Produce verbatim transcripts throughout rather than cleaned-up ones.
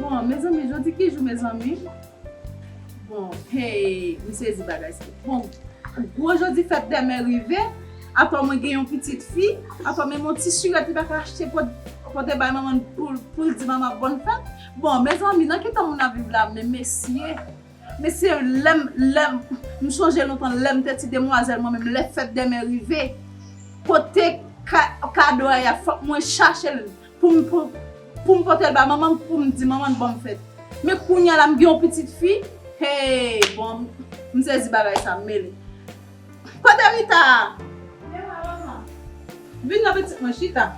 Bon, mezanmi, jodi ki jou, mezanmi? Bon, hey, m sezi bagay sa. Bon, gwo jodi fèt dèmen rive, atò mwen gen yon pitit fi, atò menm yon ti sirèt li pa ka achte pou, pou te bay manman pou, pou l di manman bòn fèt. Bon, mezanmi, nan ki tan moun ap viv la, men mesye, mesye, lè m, lè m, m sonje lontan, lè m te ti demwazèl, mwen menm, lè fèt dèmen rive, kote ka, kado a ye a, fòk mwen chache l pou m, pou, pou m pote l ba manman m, pou m di manman l bòn fèt. Men kounye a la, m gen yon pitit fi, hey, bon, m sezi bagay sa, m mele. Kote Rita? Vin nan pitit mwen, chita.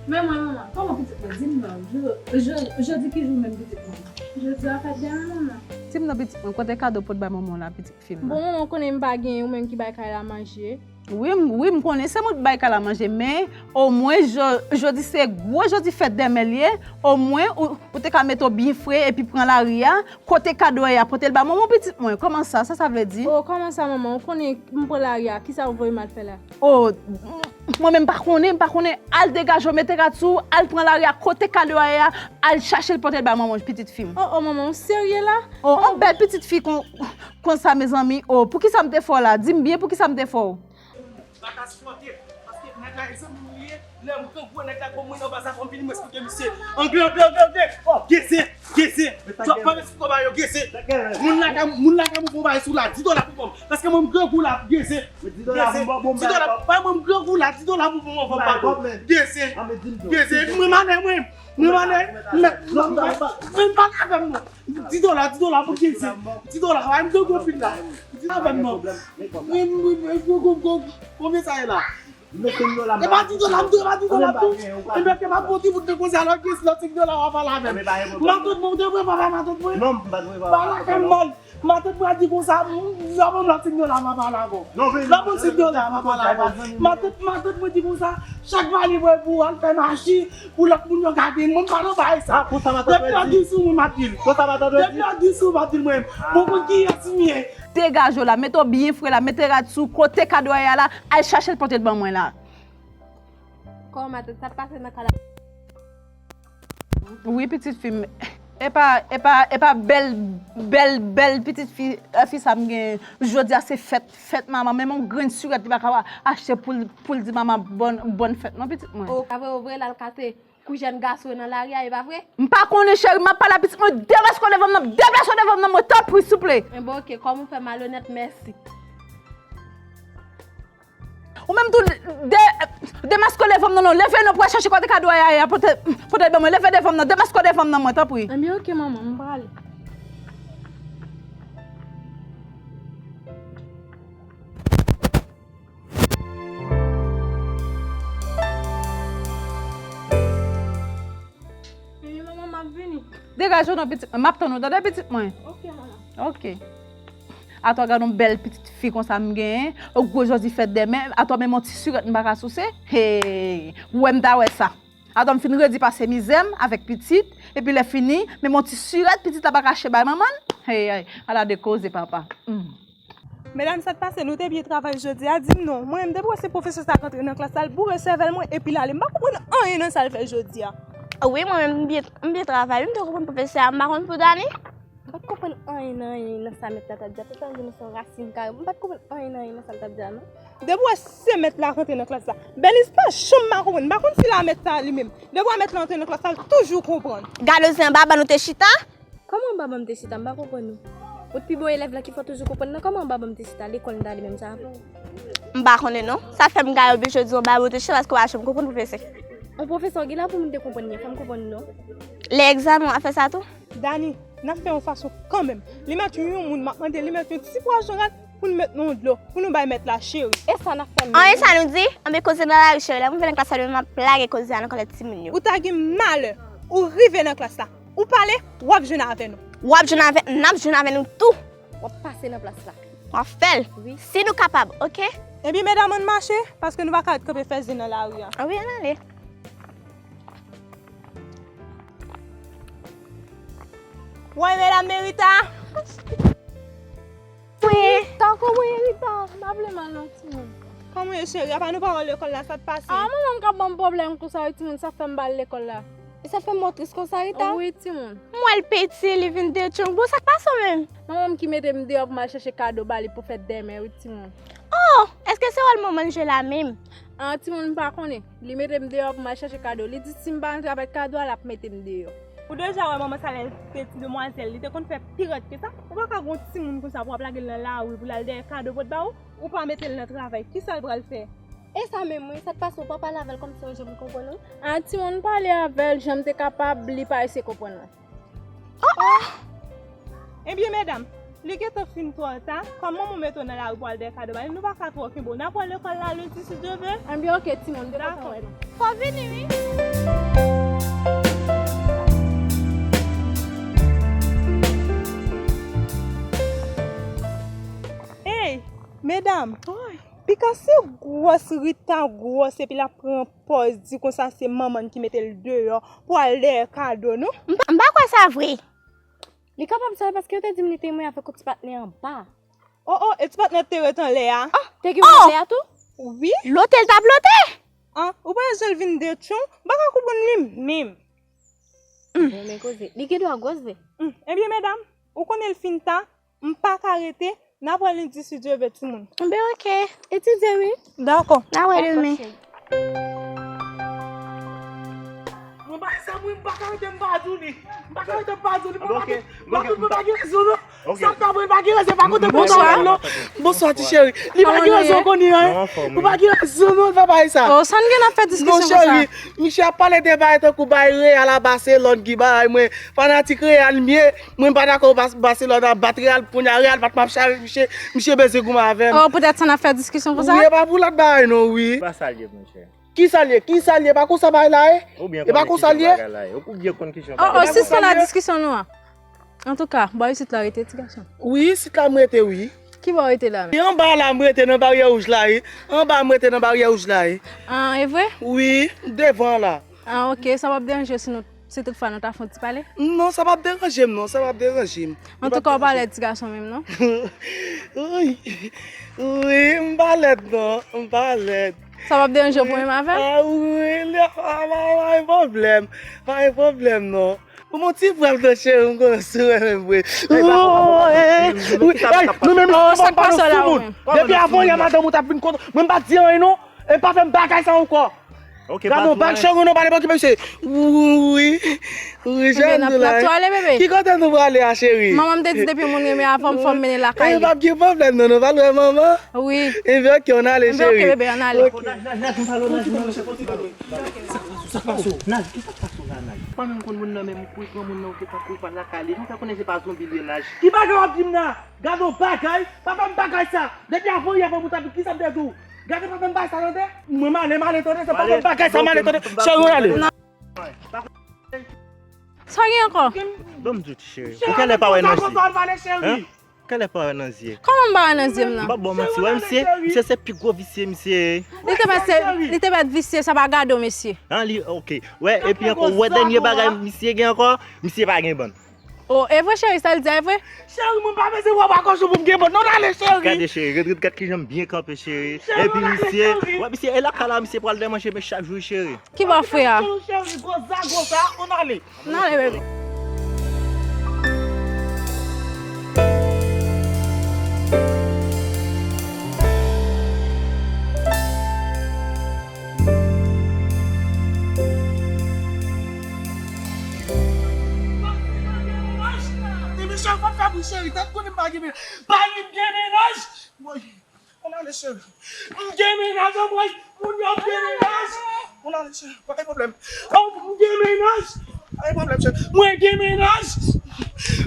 Men mwen, manman, kòman pitit mwen? Di m non. Je, je, jodi ki jou menm, pitit mwen? Jodi a fèt dèmen, manman. Di m non, pitit mwen, kote kado pou t bay manman w la, pitit fi m nan? Bon, manman, ou konnen m pa gen ou menm ki bay kay la manje. Wi, m, wi, m konnen se mwen ki bay kay la manje, men omwen jo, jodi se gwo jodi fèt dèmen l ye, omwen ou, ou te ka mete w byen fre epi pran lari a, kote kado a ye a, pote l ba manman w, pitit mwen. Kòman sa? Sa sa vle di? Oh, kòman sa, manman? Ou konnen m pran lari a, kisa ou voye m al fè la? Oh, m, mwen menm pa konnen, m pa konnen. Al degaje w, mete rad sou ou, al pran lari a, kote kado a ye a, al chache l pote l ba manman w, pitit fi m. Oh, oh, manman, ou serye la? Oh, yon bèl pitit fi kon, konsa, mezanmi. Oh, poukisa m te fè w la? Di m byen poukisa m te fè w. Makas fòte, paske nèg la e zanmi m li ye, lè m grangou nèg la gon mwen nan baz la fò m vini m esplike misye. Angle, angle, angle, angle. Oh, gese, gese. Twòp pa m esplike w ba yo, gese. Moun la ka, moun la ka mouve w bay sou la, di dola pou bon. Paske mwen m grangou la, gese. Gese, di dola, bay mwen m grangou la, di dola pou bon, fò m ba bon. Gese, gese, mwen manè mwen, mwen manè, mwen, mwen pa avè m non. Di dola, di dola pou gese. Di dola, bay m grangou anpil la. Di dola avè m non. Mwen, mwen, mwen, gwo, gwo, gwo, konbyen sa ye la? E pa di dola m tou, e pa di dola m tou. E byen ke m ap pran ti bout de konsa lòt gese, lòt senk dola w a pale avè m. Matant mwen, ou te pran papa matant mwen? Non, m pa t pran papa matant mwen. Matant mwen di konsa, m, m, lòt senk dola m a pale avè w. Lòt senk dola m a pale avè w. Matant, matant mwen di konsa, chak vale mwen pou al fè machi, pou lòt moun yo gade m, mwen m pa nan bagay sa. Depi yo di sou mwen, m ap di l. Depi yo di sou mwen, m ap di l mwen. Bon, pou kiyès m ye? Degaje w la, mete w byen fre la, mete rad sou, kote kado a ye a la, al chache l pote l ban mwen la. Kòman matant, sa ap pase nan kay la? Wi, pitit fi m. E pa, e pa, e pa bèl, bèl, bèl pitit fi, eh, fi sa m gen. Jodi a se fèt, fèt manman. Menm yon grenn sirèt li pa ka achte pou l, pou l di manman bòn, bòn fèt non, pitit mwen. O, pa vre, o vre, l al kase kou jèn gason yo nan lari a, e pa vre? M pa konnen, cheri, m ap pale a pitit mwen, deplase w devan m nan, deplase w devan m nan, mwen, tanpri, souple. Enben, oke, kòm ou fè malonèt, mèsi. Ou menm tou, de, demaske w devan m nan, non. Leve non, pou w al chache kote kado a ye a, pote, pote l ban mwen. Leve devan m nan, demaske w devan m nan, mwen, tanpri. Enben, oke, manman, m prale. Enben, manman, m ap vini. Degaje w non, pitit mwen. M ap tann ou, tande, pitit mwen. Oke, manman. Oke. Atò, gad yon bèl pitit fi konsa m genyen. Yon gwo jodi fèt dèmen. Atò, menm yon ti sirèt m pa ka souse. Hey! Ou wè m ta wè sa. Atò, m fin redi pase mizè m avèk pitit. Epi lè fini, menm yon ti sirèt, pitit la pa ka achte bay manman l. Hey, hey. Ala de koze, papa. Hmm. Medam, sa k pase? Nou te byen travay jodi a? Di m non. Mwen menm, depi w wè se pwofesè sa k antre nan klas la, l boure sèvèl mwen epi l ale. M pa konprann anyen nan sa l fè jodi a. Wi, mwen menm, m byen, m byen travay wi, m te konprann pwofesè a. M pa konn pou Dani. M pa t konprann anyen nan, anyen nan sa mèt la t ap di a. Tout tan di nou se yon rasin kare. M pa t konprann anyen nan, anyen nan sa l t ap di a, non. Depi w wè se mèt la k antre nan klas la. Bèlis pa janm pa konprann. M pa konn si la mèt sa li menm. Depi w wè mèt la antre nan klas la, l toujou konprann. Gade w se anba ban nou te chita? Kòman anba ban m te chita? M pa konprann ou. Ou t pi bon elèv la ki fè w toujou konprann nan. Kòman anba ban m te chita? Lekòl m t ale menm sa? M pa konnen non. Sa fè m gaye oblije di w anba ban m te chita paske w pa janm konprann pwofesè. Yon pwofesè w gen la pou moun te konprann li an. Fè m konprann ou non. Lè egzamen w ap fè sa tou? Dani, n ap fè yon fason kanmenm. Li mèt yon moun, m ap mande li mèt yon ti pwason rad pou n met nan yon dlo, pou nou bay mèt la cheri. E sa n ap fè menm? Anyen sa nou di? Anben koze nan lari cheri, lè m rive nan klas la demen m ap lage koze a nan kòlèt timoun yo. Ou ta gen malè, ou rive nan klas la. Ou pale, w ap jwenn avè nou. W ap jwenn avè, n ap jwenn avè nou tou. W ap pase nan plas la. W ap fè l. Wi. Si nou kapab, oke? Ebyen medam, ann mache, paske nou pa ka ret kanpe fè zye nan lari a. Wi, ann ale. Woy, medam Merita! Wi. Rita, kòman w ye, Rita? M pa vle mal non, timoun. Kòman w ye, cheri? Apa nou pa wè w lekòl la, sa k pase? A, manman m k ap ban m pwoblèm konsa, wi, timoun, sa fè m pa al lekòl la. Sa fè m mò tris konsa, Rita. Wi, timoun. M wè l piti, li vin detwi m. Bon, sa k pase w menm? Manman m ki mete m deyò pou m al chèche kado ba li pou fèt dèmen, wi, timoun. Oh, èske se wòl manman l jwe la menm? Ah, timoun, m pa konnen. Li mete m deyò pou m al chèche kado. Li di si m pa rantre avèk kado a, l ap mete m deyò. Ou deja wè manman sa lè l te ti demwazèl, li te konn fè pi rèd ke sa. Ou pa ka gon timoun konsa pou w ap lage l nan lari pou l al dèyè kado pot ba ou. Ou pa mete l nan travay, kisa l pral fè? E sa menm wi, sa k pase w pa pale avè l kòmsi yon jèn konprann ou? Ah, timoun, m pale avè l jan m te kapab, li pa eseye konprann mwen. Oh, oh! Ebyen medam, li gentan fin twò ta, kòm manman w mete w nan lari pou al dèyè kado ba li, nou pa ka twò kenbe w. N ap wè lekòl la lendi si Dye vle. Ebyen oke timoun, m te kontan wè nou. Fò w vini wi. Ey, medam! Wi. Pikansi gwòs, Rita gwòs epi l ap pran pòz di konsa se manman l ki mete l deyò pou al dèyè kado, non? M pa, m pa kwè sa vre. Li kapab sa paske yo te di m li te renmen avèk yon ti patnè anba. Oh, oh, e ti patnè te ret anlè a? Oh, te gen yon anlè a tou? Wi. Lote l t ap lote? Ah, ou pa wè je l vin detwi w? M pa ka konprann li menm. Bon, men koze. Li gen dwa gwòs vre. Hmm, ebyen, medam, ou konnen l fin ta, m pa ka rete, n ap wè lendi si Dye vle, timoun. Ben, oke. Etidye, wi. Dakò. N a wè demen. Mwen bay sa, mwen, m pa ka rete, m pa di w li. M pa ka rete, m pa di w li. Mwen pa gen, mwen pa gen rezon, non. Sa m ta voye pa gen rezon, pa kote pou w ta pran non. Bonswa, ti cheri. Li pa gen rezon, w konnen, hein. Ou pa gen rezon, non, l pa bay sa. Oh, sa n gen ap fè diskisyon konsa? Non, cheri, misye ap pale de bagay tankou bay Real a Barcelone ki bay mwen. Fanatik Real m ye. Mwen m pa dakò Bas-, Barcelone ap bat Real, kounye a Real bat m ap chale misye, misye bezwen goumen avè m. Oh, poutèt sa n ap fè diskisyon konsa? Wi, e pa pou lòt bagay non, wi. Pa sa l ye, monchè. Kisa l ye? Kisa l ye? E pa konsa bagay la ye? E pa konsa l ye? Ou byen konn ki jan bagay la ye. Oh, oh, sispann la diskisyon nou an. Antouka, bò isit la rete, ti gason. Wi, isit la m rete, wi. Ki bò w rete la menm? E anba la m rete nan baryè wouj la, wi. Anba m rete nan baryè wouj la, wi. Ah, e vre? Wi, devan la. Ah, oke, sa p ap deranje w si nou, si toutfwa nou ta fè yon ti pale? Non, sa p ap deranje m, non, sa p ap deranje m. Antouka, w pa lèd ti gason menm, non? Wi, wi, m pa lèd, non, m pa lèd. Sa p ap deranje w pou menm avè l? Ah, wi, li, ah, pa, pa, pa gen pwoblèm, pa gen pwoblèm, non. Ou mon ti frè m, non, cheri, m konnen si w renmen m vre. Wi, ey, nou menm isit, nou pa nan sou moun. Depi avan yè madanm ou t ap vin konn mwen, m pa t di anyen, non. E pa fè m bagay sa ankò. Gade yon bag cheri, non, pa depokipe misye. Wi, wi, jan nou la. Ki kote nou prale a, cheri? Manman m te di depi moun renmen avan m, fò m mennen l lakay li. E p ap gen pwoblèm, non, nou pa lwen manman. Wi. Ebyen, oke, ann ale, cheri. Ebyen, oke, bebe, ann ale. Oke. Naj, Naj, nou pa lwen Naj, non, monchè, kontinye. Sa k pase w? Naj, ki sa k pase w la, Naj? Pa menm konn moun nan, menm ou kouri pran moun nan, ou te pa kouri pral lakay li. Mwen fè konnen se pa zonbi li ye, Naj. Ki bagay w ap di m la? Gade yon bagay, pa fè m bagay sa. Depi avan yè, avan bout apit, ki sa m te di w? Gade pa fè m bagay sa, tande? Mwen m ale, m ale, tande, se pa fè m bagay sa, m ale, tande. Cheri, ann ale. Sa gen ankò? Ban m di w, ti cheri. Ou genlè pa wè nan zye. Hein? Ou genlè pa wè nan zye. Kòman m pa wè nan zye m nan? M p ap ba w manti, wè misye, misye se pi gwo visye, misye. Li te mèt se, li te mèt visye, sa pa gade w, mesye. An li, oke. Wè, epi ankò, ou wè dènye bagay misye gen ankò, misye pa gen bann. Oh, e vre, cheri, sa l di a, e vre? Cheri, mwen pa bezwen wè w pa kochon pou m gen bann. Non, ale, cheri. Gade, cheri, ret, ret, gad kijan m byen kanpe, cheri. Epi misye, wè, misye, e lakay la, misye pral demanje, men chak jou, cheri. Ki bò frè a? Cheri, gwo zago sa, ann ale. Ann ale, bebe. Emisyon pa fè pou cheri, tèt konnen m pa gen mennaj. Bay li m gen mennaj. Woy. Ann ale, cheri. M gen mennaj, anmwey. Moun yo gen mennaj. Ann ale, cheri. Pa gen pwoblèm. Oh, m gen mennaj. Pa gen pwoblèm, cheri. Mwen gen mennaj.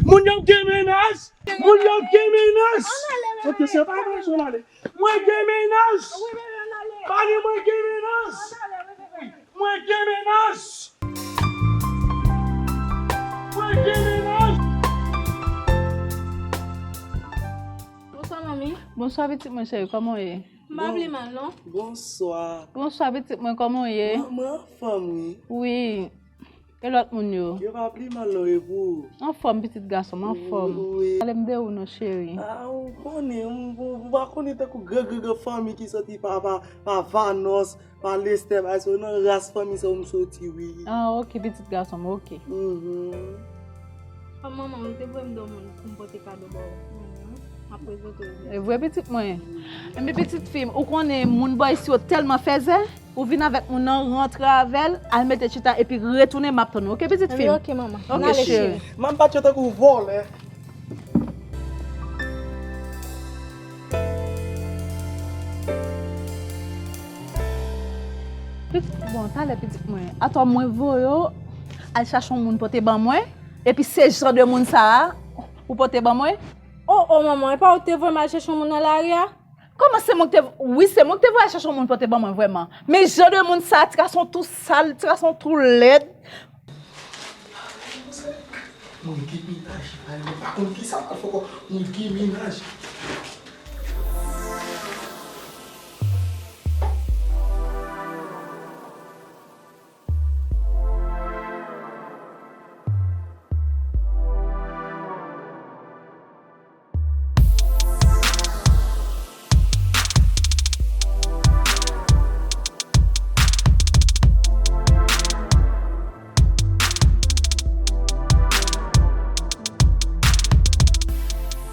Moun yo gen mennaj. Moun yo gen mennaj. Ok, cheri, pa gen pwoblèm, ann ale. Mwen gen mennaj. Pale, mwen gen mennaj. Mwen gen mennaj. Mwen gen mennaj. Bonswa, manmi. Bonswa, pitit mwen cheri, kòman w ye? M pa pi mal, non. Bonswa. Bonswa, pitit mwen, kòman w ye? Mwen, mwen anfòm, wi. Wi. E lòt moun yo? Yo pa pli mal non, e pou ou? Anfòm, pitit gason m, anfòm. Wi. Pale m de ou non, cheri. Ah, ou konnen, m, ou, ou pa konnen tankou gran, gran, gran fanmi ki soti pa, pa, pa Vanòs, pa Lestè, pa sa, nan ras fanmi sa yo m soti, wi. Ah, ok, pitit gason m, ok. Mhm. Kòm manman, ou te voye m de moun pou m pote kado ba w. Mhm. M ap prezante w. E vre, pitit mwen. Enben, pitit fi m, ou konnen moun bò isi yo tèlman fèzè, ou vin avèk moun nan, rantre avè l, al mete chita, epi retounen, m ap tann ou, ok, pitit fi m? Wi, ok, manman. Ok, cheri. Manman pa t tankou vòlè. Pitit, bon, talè, pitit mwen. Atò, mwen voye w al chache yon moun pote ban mwen, epi se jan de moun sa a ou pote ban mwen? Oh, oh, manman, e pa ou te voye m al chache yon moun nan lari a? Kòman se mwen ki te, wi, se mwen ki te voye al chache yon moun pote ban mwen vrèman. Men jan de moun sa a, ti gason tou sal, ti gason tou lèd. Mwen gen mennaj, mwen pa konn kisa m pral fè ankò. Mwen gen mennaj.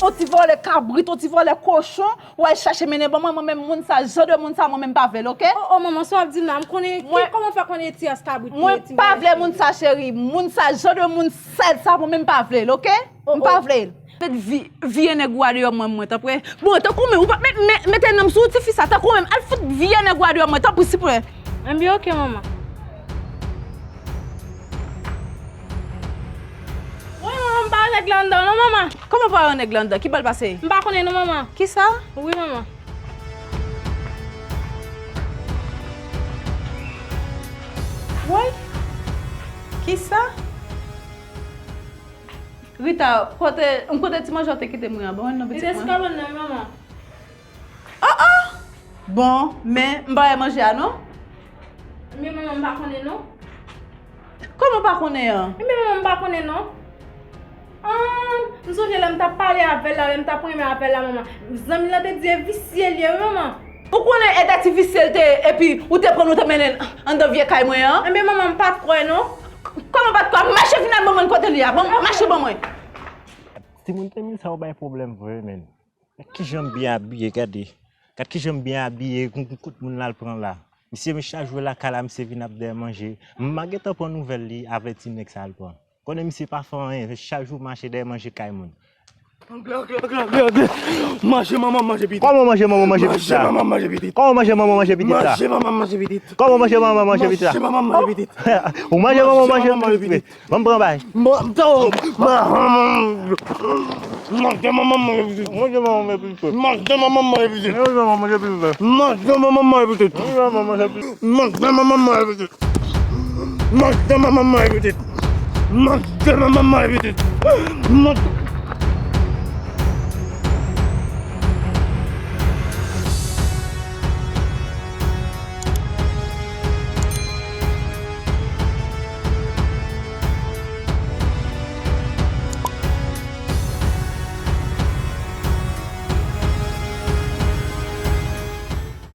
On ti vòlè kabrit, on ti vòlè kochon, w al chache mennen ban mwen, mwen menm moun sa, jan de moun sa, mwen menm pa vle l, ok? Oh, oh, manman, sa w ap di m la, m konnen ki, kòman w fè konnen ti ras kabrit li ye, ti mwen pa vle moun sa, cheri. Moun sa, jan de moun sal sa, mwen menm pa vle l, ok? M pa vle l. Mèt vi-, vye nèg ou a deyò mwen, mwen, tanpri. Bon, tankou menm, ou pa, mèt, mèt, mete nanm sou ti fi sa, tankou menm, al fout vye nèg ou a deyò mwen, tanpri, silvouplè. Enben, ok, manman. Wi, manman, m pa wè nèg la anndan, non, manman. Kòman w pa wè nèg la anndan? Ki bò l pase? M pa konnen, non, manman. Kisa? Wi, manman. Woy! Kisa? Rita, kote, m kote ti manje w te kite m wi an? Ban mwen non, pitit mwen. Li te sou kabann nan wi, manman. Oh, oh! Bon, men m pa wè manje a non. Men manman, m pa konnen non. Kòman w pa konnen an? Men manman, m pa konnen non. Ah, m sonje lè m t ap pale avè l la, lè m t ap renmen avè l la, manman. Zanmi l lan te di e visye l ye wi, manman. Ou konnen e dèti visye l te ye, epi ou te pran l, ou te mennen l anndan vye kay mwen an? Enben, manman, m pa t kwè non. Kòman w pa t kwè? Mache vin al ban mwen kote l ye a. Bon, mache ban mwen. Timoun Temi sa yo bay pwoblèm vre, menn. Gad kijan m byen abiye, gade. Gad kijan m byen abiye, gon, gon kout moun l al pran la. Misye, men chak jou lakay la, misye vin ap dèyè manje. M pa gentan pran nouvèl li, avèti nèg sa al pran. Konnen misye pa fè anyen, chak jou mache dèyè manje kay moun. Angle, angle, angle, angle, angle. Manje manman, manje pitit. Kòman manje manman, manje pitit la? Manje manman, manje pitit. Kòman manje manman, manje pitit la? Manje manman, manje pitit. Kòman manje manman, manje pitit la? Manje manman, manje pitit. Ou manje manman, manje pitit. Ban m pran bay. Manje manman, manje pitit. Manje manman, manje pitit. Manje manman, manje pitit. Manje manman, manje pitit. Manje manman, manje pitit. Manje manman, manje pitit. Manje manman, manje pitit. Manje manman, manje pitit. Manje manman, manje pitit. Manje